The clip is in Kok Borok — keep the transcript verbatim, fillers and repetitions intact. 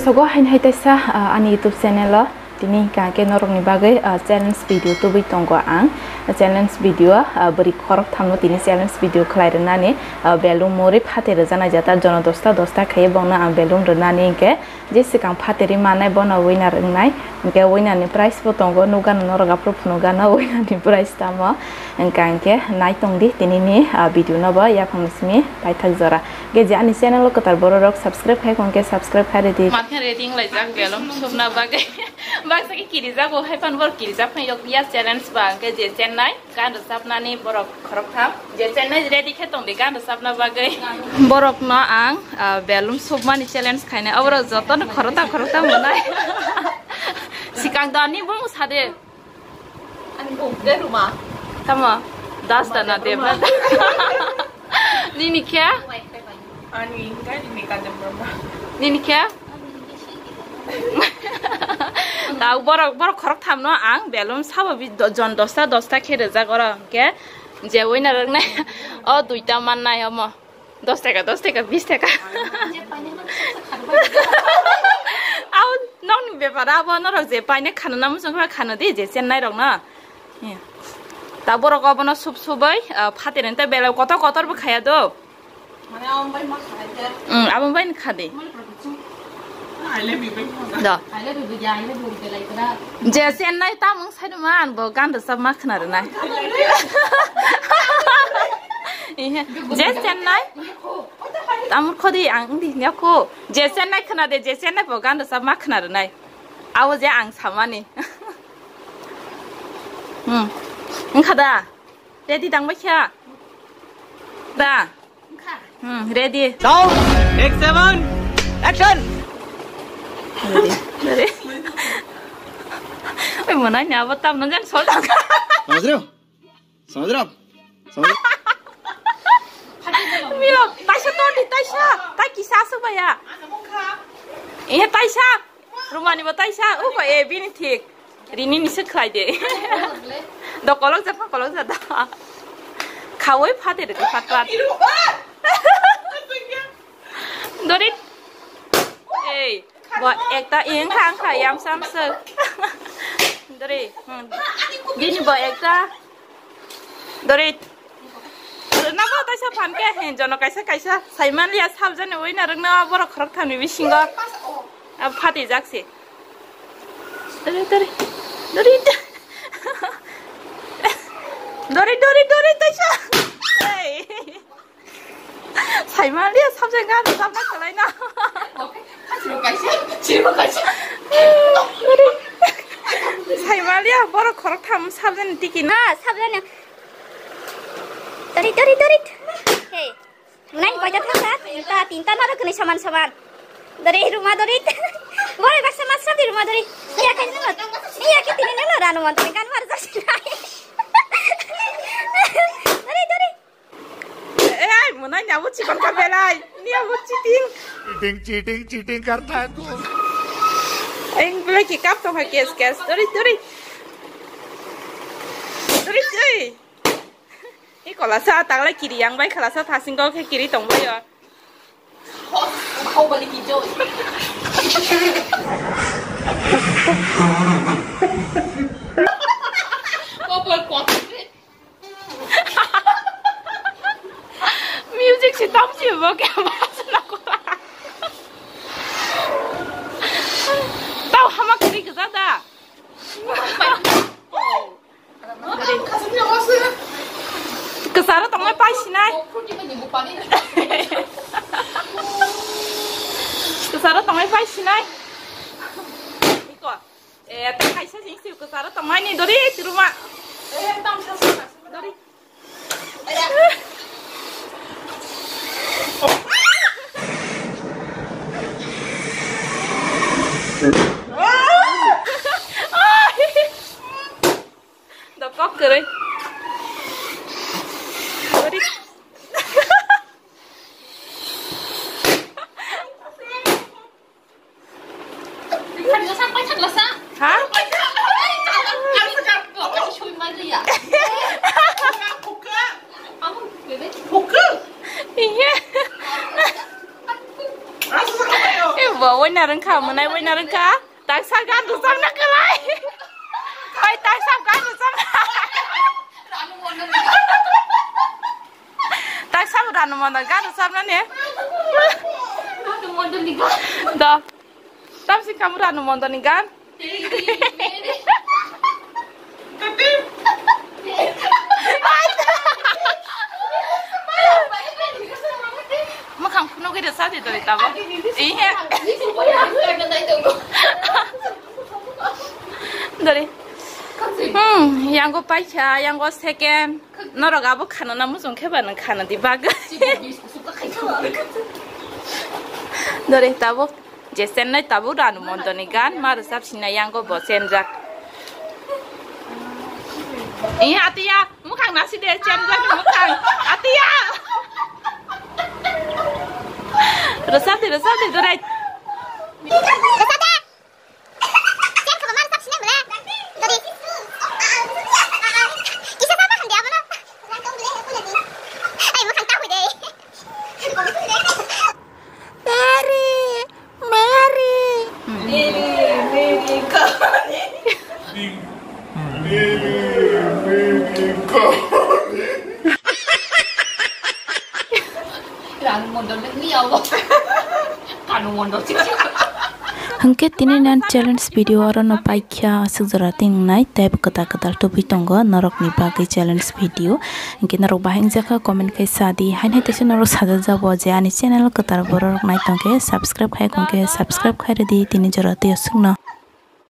Togo hain hai taisa, ah, ani YouTube channel o tini hingka khe norokni bagwi, ah, challenge video tubui tongo ang. Challenge video, ah, bwrwi khorok thamno tini challenge video khlai rwnani, ah, belum muri phatwi rwjanai jata jono dosta dosta khe bongno ang belum rwnani hinkhe je swkang phatwi manai bono winner wngnai. Hinkhe winner ni prize bo tongo, nukgano norok aphuru phunukgano winner ni prize tamo. Hinkhe nai tongdi tinini, ah, video no bo yaphang simi paithak jora. Ge je ani channel o kwtal borok rok subscribe khai khe subscribe khai ridi. Matkhe ready wnglaijak belum subna bagwi. Baksa khe kirijago, hai phano borok kirijak phai yok ya challenge ba, hwnkhe je Chennai gan rwchapnani borok khoroktham. Je Chennai ready khe tongdi gan rwchapna bagwi. Borokno ang, ah, belum submani challenge khainai. Oborok jotono khoroktham khoroktham mwnai. Sikang dani bung sade. Ani bung de ruma. Tamo? Das da na de. Nini khe? Ani hingkai ni Kanchana Brahma. Nini khe? Tau borok, borok khorok thamno ang belum sabo bi do-, jon dosta, dosta khe rwjak oro hwnkhe je winner rwknai o duita mannai omo. Dos taka, dos taka, bis taka. Abo nokni bepar abo norok je paine khana namo chwng kha khana di je Chennai rokno. Iya. Ta borok obono sup subai, ah, phater ente belai kotor kotor bo khaya do. Mane abo bai ma khanai de. Mm, abo bai kha de. Mane production. I love you bai ma. Do. I love you, I love you, belai kra. Je Chennai tamung sai ma an bo gan da sab ma khna rwnai. Ihe, je Chennai. Tamur khodi ang di nyako. Je Chennai khna de, je Chennai bo gan da sab ma khna rwnai. Abo je ang samani. Hmm. Wngkha da? Ready dang bai kha? Da? Hmm, ready. Sound, take seven, action! Ready, ready. Oi, mwnai ni abo tam nang jan sol dang. समझ रहे हो? समझ रहे हो आप? समझ रहे हो? Milo, taisa ton di, taisa. Tai kisa aswk baya. Ihe taisa. Rumani bo taisa, uko e bini thik. Rini ni se khlai de. Do kolok jat, kolok jat da. Khawoi phate de, phat phat. Dorit. Ei, bo ekta ing khang kha yam sam se. Dori. Hmm. Bini bo ekta. Dorit. Nabo taisa phan khe hin jono kaisa kaisa saiman liya sabjani winner wngna borok khorok thani bisingo. Ab phati jak se. Dori, dori. Dori. Dori, dori, dori, taisa. Ei. Saiman liya sabjani gan sabna khalai na. Chiro kaisa, chiro kaisa. Saiman liya borok khorok tham sabjani tiki na. Ha, sabjani. Tarit, tarit, tarit. Hey. Nai, koita thangkha? Tinta, tinta na rokni saman saman. Dori, ruma dori. Bore baksa masra di ruma dori. Iya khe nang. Iya khe tini nang rano man tini kan mar jasi nai. Dori, dori. Ei, mwnai ni abo chikon ka belai. Ni abo cheating. Cheating, cheating, cheating karta hai tu. Ei, belai ki kap tong hai kes, kes. Dori, dori. Dori, dori. Ei, kolasa, taglai kiri yang bai khalasa thasing kok khe kiri tong bai o. Bahubali ki joi. Music si tam si bo ke ba sna ko. Tau hama kiri gza da. Kwcharo tongnai pai sinai. Kwcharo tongnai pai sinai. Iko. Eh, ta kaisa sing si kwcharo tongnai ni dori tiruma. Eh, tam sa sa. Dori. Dokok kwrwi. Kwrwi. Ha? Winner wngkha, mwnai winner wngkha. Taksa gan rwchapna kwlai. Oi, taksa gan rwchapna. Taksa bo Ranu Mondo gan rwchapna ne. Do. Tamsi kamu Ranu Mondo ni gan. Mwkhang phunugwi rwchadi dori tabo. Ihe. Dori. Hmm, yango paikha, yango second. Norok abo khanana muchung khe ba nang khana di bagwi. Dori tabo. Je chennai tabuk Ranu Mondo ni gan ma rwchap sinai yango bo chenjak. Ih, atiya, mwkhang nasi de, chenjak mwkhang. Atiya. Rwchap de, rwchap de, dorai. Rwchap de. Chen khaba ma rwchap sinai bwle. Dori. Kisa sama hamdi abono. Ai, mwkhang ta hoi de. Mary, Mary. मेरी, मेरी कहानी। मेरी, मेरी कहानी। Ranu Mondo ni abo. Kanu Mondo sih. Hwnkhe tini nan challenge video oro no paikha aswk jora tingnai tei kwtal kwtal tubui tongo norok ni bagwi challenge video. Hwnkhe norok bahai wngjakha comment khai sadi, haino teisa norok sajak jabo je ani channel kwtal borok nai tongkhe subscribe khai khongkhe subscribe khai rwdi tini jora tei aswkno.